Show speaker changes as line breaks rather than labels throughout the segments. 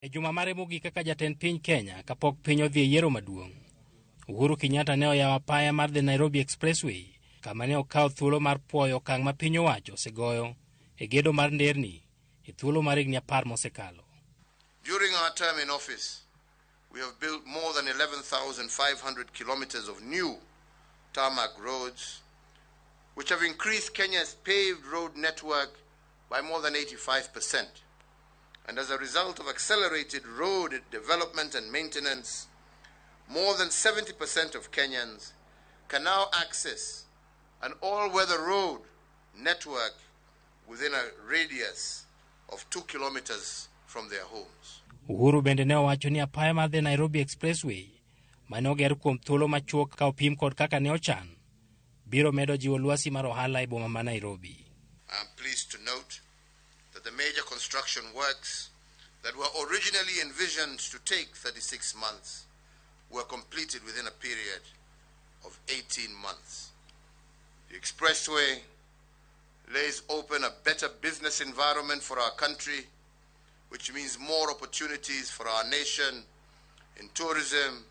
E juma mare mogik kaka jatend piny Kenya kapok piny odhi e yiero maduong', Uhuru Kenyatta ne oyawo apaya mar The Nairobi Expressway kama ne okawo thuolo mar puoyo okang' ma piny owacho osegoyo e gedo mar nderni e thuolo mar higni 10 mosekalo.
During our term in office, we have built more than 11,500 kilometers of new tarmac roads, which have increased Kenya's paved road network by more than 85%. And as a result of accelerated road development and maintenance, more than 70% of Kenyans can now access an all-weather road network within a radius of 2 kilometers from their homes.
Uhuru bende ne owacho ni apaya mar The Nairobi Expressway mane oger kuom thuolo machuok ka opim kod kaka ne ochan biro medo jiwo lwasi mar ohala e boma ma Nairobi.
I am pleased to note that the major construction works that were originally envisioned to take 36 months were completed within a period of 18 months. The expressway lays open a better business environment for our country, which means more opportunities for our nation in tourism,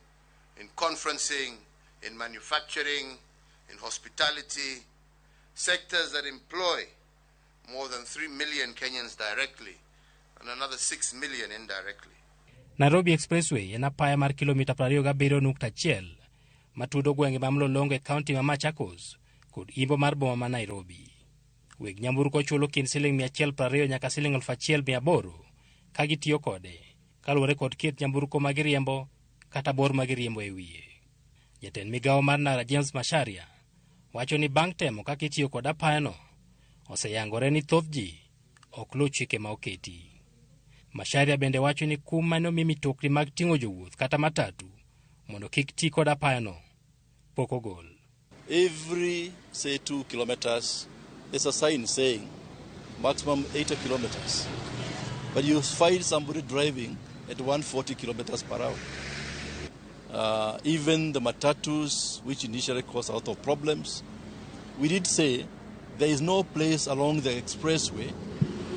in conferencing, in manufacturing, in hospitality, sectors that employ more than 3 million Kenyans directly and another 6 million indirectly.
Nairobi Expressway en apaya mar kilomita 27.1 matudo gwenge ma Mlolongo e kaunti ma Machakos kod imbo mar boma ma Nairobi. Weg nyamburko chulo kind siling 120 nyaka siling 1800 ka gitiyo kode kaluwore kod kit nyamburko ma giriembo kata bor ma giriembo e wiye. Jatend migawo mar ndara James Macharia wacho ni bang' temo kaka itiyo kod apayano oseyangore ni thoth ji ok luw chike ma oketi. Macharia bende wacho ni kum mane omi mitokni mag ting'o jowuoth kata matatu mondo kik ti kod apayano pok ogol.
Every, say, 2 kilometers, there's a sign saying maximum 80 kilometers. But you find somebody driving at 140 kilometers per hour. Even the matatus, which initially caused a lot of problems, we did say there is no place along the expressway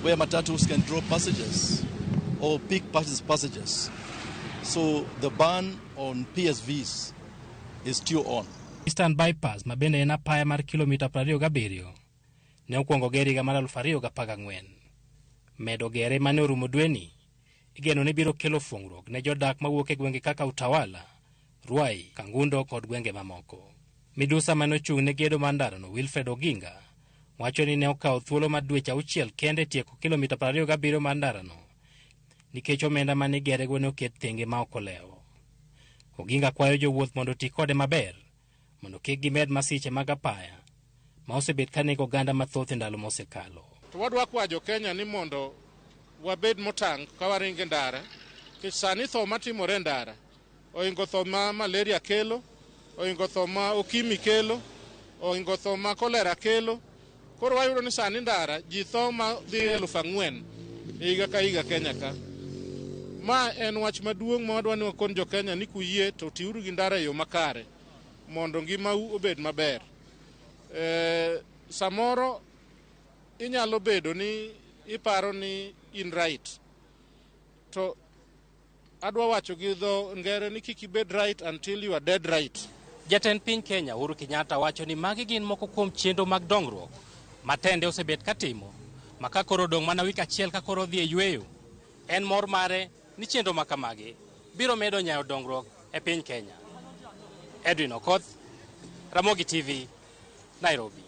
where matatus can drop passengers or pick passengers. So the ban on PSVs is still on.
Eastern Bypass ma bende en apaya mar kilomita 27 ne okwongo ger higa mar 2014. Medo gere mane orumo dweni igeno ni biro kelo fuong'ruok ne jodak mawuok e gwenge kaka Utawala, Ruai, Kangundo kod gwenge mamoko. Midusa mane ochung' ne gedo mar ndarano Wilfred Oginga wacho ni ne okawo thuolo mar dweche 6 kende tieko kilomita 27 mar ndarano nikech omenda mane igerego ne oket thenge ma ok olewo. Oginga kwayo jowuoth mondo oti kode maber mondo kik gimed masiche mag apaya ma osebet ka nego oganda mathoth e ndalo mosekalo.
To wadwa kwayo jo Kenya ni mondo wabed motang' ka waringo e ndara, nikech sani tho matimore e ndara ohingo tho ma malaria kelo, ohingo tho ma okimi kelo, ohingo tho ma kolera kelo. Koro wayudo ni sani ndara ji tho ma dhi 4,000 e higa ka higa Kenya ka. Ma en wach maduong' ma wadwa ni wakon jo Kenya ni kuyie to tiuru gi ndara e yo makare mondo ngimau obed maber. Samoro inyalo bedo ni iparo ni in right, to adwa wacho gi dho ngere ni kik ibed right until you are dead right.
Jatend piny Kenya Uhuru Kenyatta wacho ni magi gin moko kuom chenro mag dongruok ma tende osebet katimo ma ka koro odong' mana wik achiel ka koro odhi e yweyo. En mor mare ni chenro ma kamagi biro medo nyayo dongruok e piny Kenya. Edwin Okoth, Ramogi TV, Nairobi.